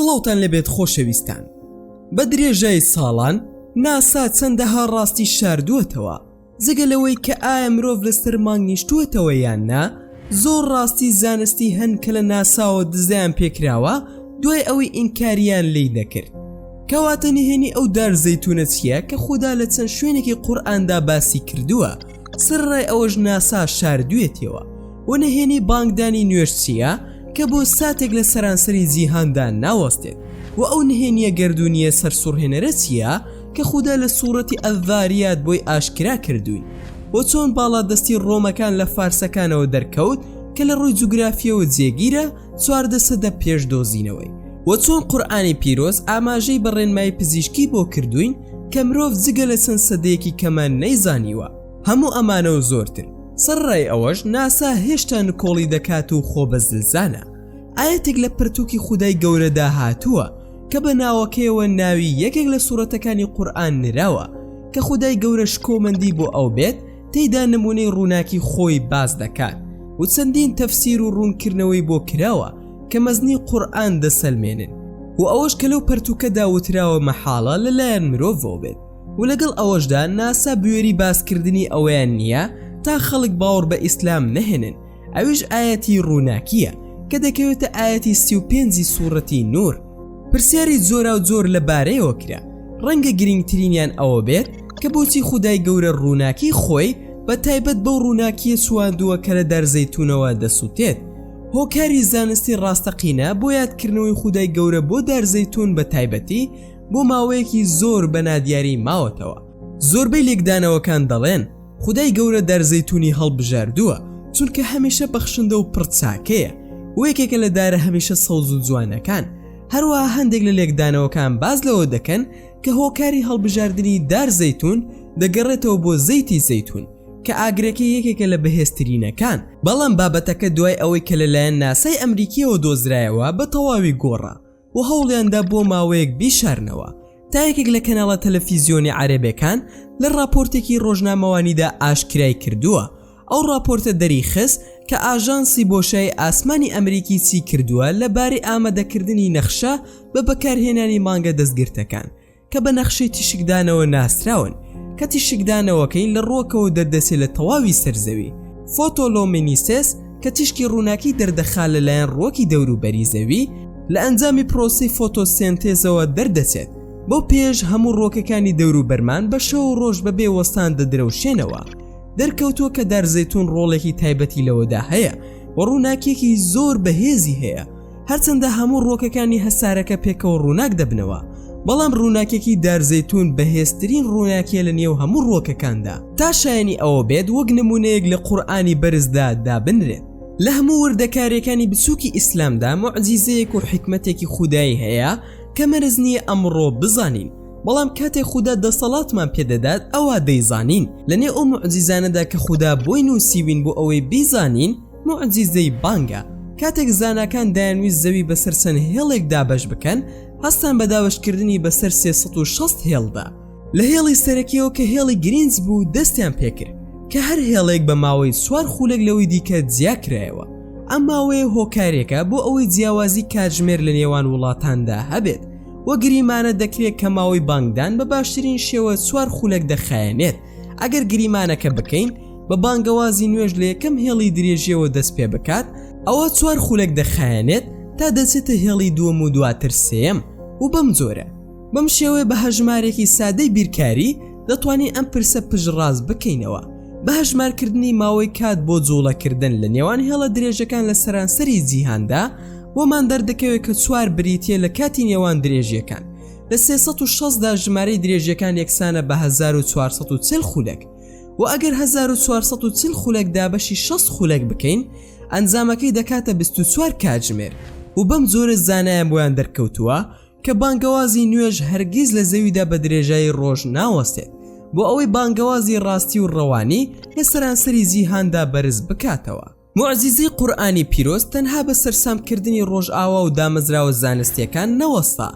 سڵاوتان لێبێت خۆشەویستان بە درێژای ساڵان ناسا چەندەها ڕاستی شاردووەتەوە جگە لەوەی کە ئایا مرۆڤ لەسەر مانگ نیشتووەتەوە یان نا، زۆر ڕاستی زانستی هەن کە لە ناساوە دزەیان پێکراوە دوای ئەوەی ئینکاریان لێی دەکرد. کەواتە نهێنی ئەو دار زەیتونە چییە کە خودا لە چەند شوێنێکی قورئاندا باسی کردووە، سەرەڕای ئەوەش ناسا شاردوویەتیەوە؟ وە نهێنی بانگدانی نوێژ چییە کە بۆ ساتێک لە سەرانسەری جیهاندا ناوەستێت؟ وە ئەو نهێنییە گەردوونییە سەرسوڕهێنەرە چییە کە خودا لە سوڕەتی الذاریات بۆی ئاشکرا کردووین؟ وە چۆن باڵادەستی ڕۆمەکان لە فارسەکانەوە دەرکەوت کە لە ڕووی جوگرافییەوە جێگیرە 14 سەدە پێش دۆزینەوەی؟ وە چۆن قورئانی پیرۆز ئاماژەی بە ڕێنمایی پزیشکی بۆ کردووین کە مرۆڤ جگە لە چەند سەدەیەکی کەمە نەیزانیوە؟ هەموو ئەمانە و زۆرتر. سەرەڕای ئەوەش ناسا هێشتا نکۆڵی دەکات و خۆبەزلزانە. ئایەتێک لە پەرتووکی خودای گەورەدا هاتووە کە بە ناوەکەیەوە ناوی یەکێک لە سوڕەتەکانی قورئان نراوە کە خودای گەورە شکۆمەندی بۆ ئەو بێت تێیدا نمونەی ڕووناکی خۆی باس دەکات و چەندین تەفسیر و ڕوونکردنەوەی بۆ کراوە کە مەزنی قورئان دەسەلمێنن و ئەوەش کە لەو پەرتووکەدا وتراوە مەحاڵە لەلایەن مرۆڤەوە بێت و لەگەڵ ئەوەشدا ناسا بوێری باسکردنی ئەوەیان نییە تا خەڵک باوەڕ بە ئیسلام نەهێنن ئەویش ئایەتی ڕووناکییە کە دەکەوێتە ئایەتی 35 ی سوڕەتی نور. پرسیاری جۆراوجۆر لە بارەیەوە کرا، ڕەنگە گرینگترینیان ئەوە بێت کە بۆچی خودای گەورە ڕووناکی خۆی بە تایبەت بەو ڕووناکییە چوواندووە کە لە دار زەیتوونەوە دەسووتێت؟ هۆکاری زانستی ڕاستەقینە بۆ یادکردنەوەی خودای گەورە بۆ دار زەیتوون بە تایبەتی بۆ ماوەیەکی زۆر بە نادیاری ماوەتەوە. زۆربەی لێکدانەوەکان دەڵێن خودای گەورە دار زەیتونی هەڵبژاردووە چونکە هەمیشە بەخشندە و پڕ چاکەیە و یەکێکە لە دارە هەمیشە سەوز و جوانەکان، هەروەها هەندێک لە لێکدانەوەکان باس لەوە دەکەن کە هۆکاری هەڵبژاردنی دار زەیتون دەگەڕێتەوە بۆ زەیتی زەیتون کە ئاگرەکەی یەکێکە لە بەهێزترینەکان، بەڵام بابەتەکە دوای ئەوەی کە لەلایەن ناسای ئەمریکییەوە دۆزرایەوە بە تەواوی گۆڕا. و هەوڵیاندا بۆ ماوەیەک بیشارنەوە تا یەکێک لە کەناڵە تەلەفیزیۆنی عەرەبەکان لە ڕاپۆرتێکی ڕۆژنامەوانیدا ئاشکرای کردووە ئەو ڕاپۆرتە دەریخست کە ئاژانسی بۆشای ئاسمانی ئەمریکی چی کردووە لە بارەی ئامادەکردنی نەخشە بە بەکارهێنانی مانگە دەستگرتەکان کە بە نەخشەی تیشکدانەوە ناسراون، کە تیشکدانەوەکەی لە ڕووەکەوە دەردەچێت لە تەواوی سەر زەوی، photoluminescence، کە تیشکی ڕووناکی دەردەخا لەلایەن ڕووەکی دەوروبەری زەوی، لە ئەنجامی پرۆسەی فۆتۆسێنتێزەوە دەردەچێت، بەو پێیەش هەموو ڕووەکەکانی دەوروبەرمان بە شەو و ڕۆژ بەبێ وەستان دەدرەوشێنەوە. دەرکەوتووە کە دار زەیتوون ڕۆڵێکی تایبەتی لەوەدا هەیە و ڕووناکییەکی زۆر بەهێزی هەیە، هەرچەندە هەموو ڕووەکەکانی هەسارەکە پێکەوە ڕووناک دەبنەوە، بەڵام ڕووناکیەکی دار زەیتوون بەهێزترین ڕووناکیە لە نێو هەموو ڕووەکەکاندا، تا شایەنی ئەوە بێت وەک نموونەیەک لە قورئانی بەرزدا دابنرێت. لە هەموو وردەکاریەکانی بچووکی ئیسلامدا موعجیزەیەک و حیکمەتێکی خودایی هەیە کە مەرج نییە ئەمڕۆ بزانین، بەڵام کاتێک خودا دەسەڵاتمان پێدەدات ئەوا دەیزانین. لە نێو ئەو موعجیزانەدا کە خودا بۆی نووسیوین بۆ ئەوەی بیزانین، موعجیزەی بانگە، کاتێک زاناکان دەیانویست زەوی بەسەر چەند هێڵێک دابەش بکەن، هەستان بە دابەشکردنی بەسەر 360 هێڵدا. لە هێڵی سەرەکیەوە کە هێڵی گرینچ بوو دەستیان پێکرد، کە هەر هێڵێک بە ماوەی چوار خولەک لەوەی دیکە جیاکرایەوە. ئەم ماوەیە هۆکارێکە بۆ ئەوەی جیاوازی کاتژمێر لە نێوان وڵاتاندا هەبێت و گریمانە دەکرێت کە ماوەی بانگدان بە باشترین شێوە چوار خولەک دەخایەنێت. ئەگەر گریمانەکە بکەین بە بانگەوازی نوێژ لە یەکەم هێڵی درێژیەوە دەست پێ بکات ئەوە چوار خولەک دەخایەنێت تا دەچێتە هێڵی دووەم و دواتر سێیەم و بەم جۆرە. بەم شێوەیە بە هەژمارێکی سادەی بیرکاری دەتوانین ئەم پرسە پشتڕاست بکەینەوە بە هەژمارکردنی ماوەی کات بۆ جوڵەکردن لە نێوان هێڵە درێژەکان لە سەرانسەری جیهاندا بۆمان دەردەکەوێت کە چوار بریتیە لە کاتی نێوان درێژیەکان لە 360 دا ژمارەی درێژیەکان یەکسانە بە 1440 خولەک و ئەگەر 1440 خولەک دابەشی 60 خولەک بکەین ئەنجامەکەی دەکاتە 24 کاتژمێر و بەم جۆرە زانایان بۆیان دەرکەوتووە کە بانگەوازی نوێژ هەرگیز لە زەویدا بە درێژایی ڕۆژ ناوەستێت بۆ ئەوەی بانگەوازی ڕاستی و ڕەوانی لە سەرانسەری جیهاندا بەرز بکاتەوە. موعجیزەی قورئانی پیرۆز تەنها بە سەرسامکردنی ڕۆژئاوا و دامەزراوە زانستییەکان نەوەستا،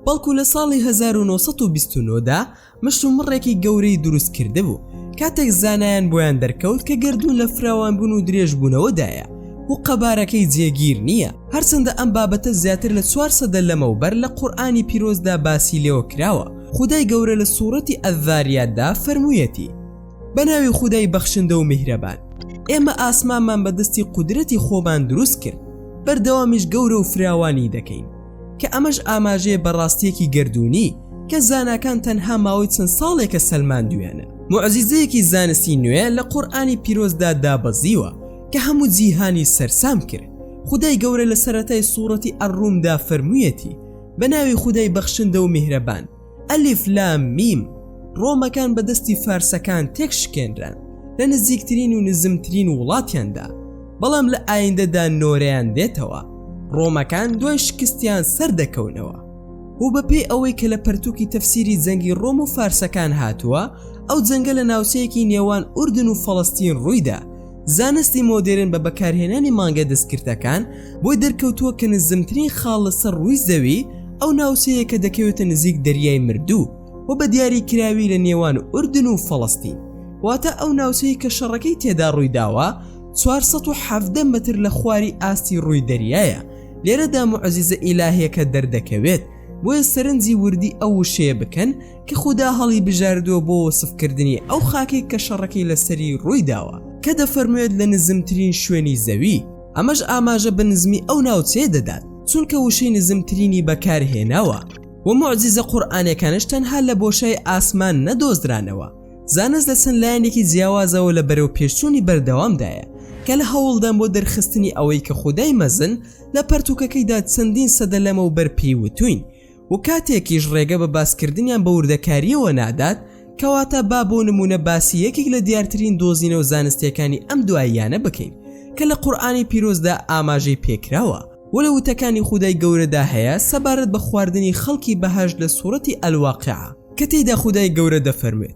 بەڵکو لە ساڵی 1929 دا مشتومڕێکی گەورەی دروست کردبوو کاتێک زانایان بۆیان دەرکەوت کە گەردوون لە فراوانبوون و درێژبوونەوەدایە. و قەبارەکەی جێگیر نییە، هەرچەندە ئەم بابەتە زیاتر لە چوار سەدە لەمەوبەر لە قورئانی پیرۆزدا باسی لێوە کراوە، خودای گەورە لە سوڕەتی الذاریاتدا فەرموویەتی، بە ناوی خودای بەخشندە و میهرەبان، ئێمە ئاسمانمان بە دەستی قودرەتی خۆمان دروست کرد، بەردەوامیش گەورە و فراوانی دەکەین. کە ئەمەش ئاماژەیە بە ڕاستییەکی گەردوونی کە زاناکان تەنها ماوەی چەند ساڵێکە سەلماندوویانە. موعجیزەیەکی زانستی نوێ لە قورئانی پیرۆزدا دابەزیوە کە هەموو جیهانی سەرسام کرد. خودای گەورە لە سەرەتای سوڕەتی الرومدا فەرموویەتی، بە ناوی خودای بەخشندە و میهرەبان. ئەلیف لام میم، ڕۆمەکان بە دەستی فارسەکان تێک شکێنران لە نزیکترین و نزمترین وڵاتیاندا، بەڵام لە ئایندەدا نۆرەیان دێتەوە، ڕۆمەکان دوای شکستیان سەردەکەونەوە. و بەپێی ئەوەی کە لە پەرتوکی تەفسیری جەنگی ڕۆم و فارسەکان هاتووە، ئەو جەنگە لە ناوچەیەکی نێوان ئوردن و فەڵەستین ڕوویدا، زانستی مۆدێرن بە بەکارهێنانی مانگە دەستکردەکان بۆی دەرکەوتووە کە نزمترین خاڵ لەسەر ڕووی زەوی ئەو ناوچەیە کە دەکەوێتە نزیک دەریای مردوو و بە دیاریکراوی لە نێوان ئوردن و فەڵەستین واتە ئەو ناوچەی کە شەڕەکەی تێدا ڕوویداوە 417 مەتر لە خواری ئاستی ڕووی دەریایە لێرەدا موعجیزە ئیلاهیەکە دەردەکەوێت بۆیە سەرنجی وردی ئەو وشەیە بکەن کە خودا هەڵی بژاردووە بۆ وەسفکردنی ئەو خاکەی کە شەڕەکەی لەسەری ڕووی داوە کە دەفەرموێت لە نزمترین شوێنی زەوی، ئەمەش ئاماژە بە نزمی ئەو ناوچەیە دەدات چونکە وشەی نزمترینی بەکار هێناوە، وە موعجیزە قورئانیەکانش تەنها لە بۆشای ئاسمان نەدۆزرانەوە، زانست لە چەند لایەنێکی جیاوازەوە لە بەرەو پێشچوونی بەردەوامدایە کە لە هەوڵدان بۆ دەرخستنی ئەوەی کە خودای مەزن لە پەرتوکەکەیدا چەندین سەدە لەمەوبەر پێی وتووین و کاتێکیش ڕێگە بە باسکردنیان بە وردەکارییەوە نادات، کەواتە با بۆ نموونە باسی یەکێک لە دیارترین دۆزینەوە زانستییەکانی ئەم دواییانە بکەین کە لە قورئانی پیرۆزدا ئاماژەی پێکراوە و لە وتەکانی خودای گەورەدا هەیە سەبارەت بە خواردنی خەڵکی بەهەشت لە سوڕەتی الواقعە کە تێیدا خودای گەورە دەفەرموێت.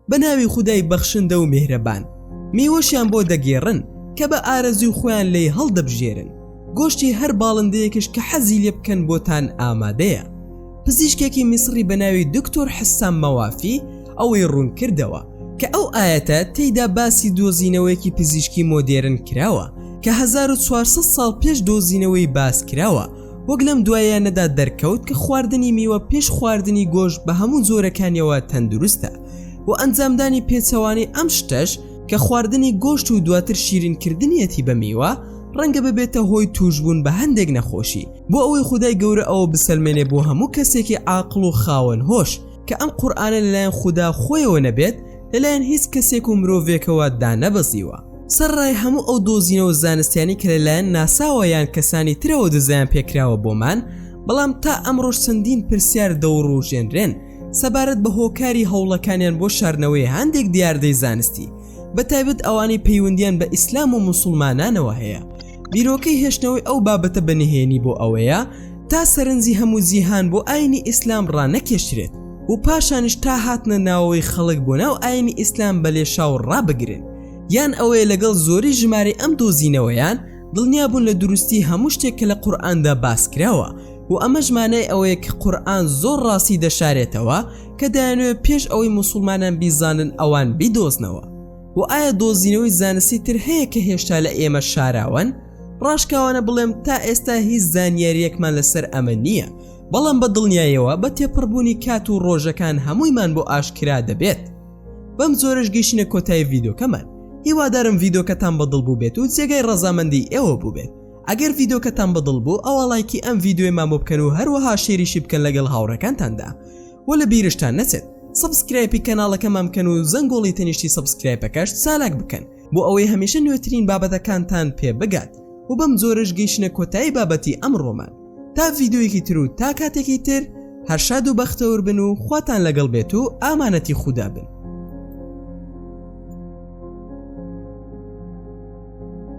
بە ناوی خودای بەخشندە و میهرەبان میوەشیان بۆ دەگێڕن کە بە ئارەزووی خۆیان لێی هەڵدەبژێرن، گۆشتی هەر باڵندەیەکش کە حەزی لێ بکەن بۆتان ئامادەیە. پزیشکێکی میسڕی بە ناوی دکتۆر حسام مەوافی ئەوەی ڕوون کردەوە کە ئەو ئایەتە تێیدا باسی دۆزینەوەیەکی پزیشکی مۆدێرن کراوە کە 1400 ساڵ پێش دۆزینەوەی باس کراوە، وەک لەم دواییانەدا دەرکەوت کە خواردنی میوە پێش خواردنی گۆشت بە هەموو جۆرەکانیەوە تەندروستە و ئەنجامدانی پێچەوانەی ئەم شتەش کە خواردنی گۆشت و دواتر شیرینکردنیەتی بە میوە ڕەنگە ببێتە هۆی توشبوون بە هەندێک نەخۆشی بۆ ئەوەی خودای گەورە ئەوە بسەلمێنێ بۆ هەموو کەسێکی عاقڵ و خاوەن هۆش کە ئەم قورئانە لەلایەن خودا خۆیەوە نەبێت لەلایەن هیچ کەسێک و مرۆڤێکەوە دانەبەزیوە. سەرەڕای هەموو ئەو دۆزینەوە زانستیانەی کە لەلایەن ناساوە یان کەسانی ترەوە دزەیان پێکراوە بۆمان، بەڵام تا ئەمڕۆش چەندین پرسیار دەوروژێنرێن سەبارەت بە هۆکاری هەوڵەکانیان بۆ شاردنەوەی هەندێک دیاردەی زانستی، بەتایبەت ئەوانەی پەیوەندیان بە ئیسلام و موسوڵمانانەوە هەیە. بیرۆکەی هێشتنەوەی ئەو بابەتە بە نهێنی بۆ ئەوەیە تا سەرنجی هەموو جیهان بۆ ئاینی ئیسلام ڕانەکێشرێت و پاشانیش تا هاتنە ناوەوەی خەڵک بۆ ناو ئاینی ئیسلام بە لێشاو ڕابگرن یان ئەوەیە لەگەڵ زۆری ژمارەی ئەم دۆزینەوەیان دڵنیابوون لە دروستی هەموو شتێک کە لە قورئاندا باسکراوە و ئەمەش مانای ئەوەیە کە قورئان زۆر ڕاستی دەشارێتەوە کە دەیانەوێت پێش ئەوەی موسوڵمانان بیزانن ئەوان بیدۆزنەوە. و ئایا دۆزینەوەی زانستی تر هەیە کە هێشتا لە ئێمە شاراوەن؟ ڕاشکاوانە بڵێم تا ئێستا هیچ زانیارییەکمان لەسەر ئەمە نییە، بەڵام بە دڵنیایەوە بە تێپەڕبوونی کات و ڕۆژەکان هەموویمان بۆ ئاشکرا دەبێت. بەم جۆرەش گەیشتینە کۆتایی ڤیدۆکەمان. هیوادارم ڤیدۆکەتان بەدڵ بووبێت و جێگای ڕەزامەندی ئێوە بووبێت. ئەگەر ڤیدۆکەتان بەدڵ بوو ئەوا ڵایکی ئەم ڤیدۆیەمان بۆ بکەن و هەروەها share یشی بکەن لەگەڵ هاوڕێکانتاندا. وە لە بیرشتان نەچێت subscribe ی کەناڵەکەمان بکەن و زەنگۆڵی تەنیشتی subscribe ەکەش چالاک بکەن بۆ ئەوەی هەمیشە نوێترین بابەتەکانتان پێ بگات و بەم جۆرەش گەیشتینە کۆتایی بابەتی ئەمڕۆمان تا ڤیدیۆیەکی تر و تا کاتێکی تر هەر شاد و بەختەور بن و خواتان لەگەڵ بێت و ئامانەتی خودا بن.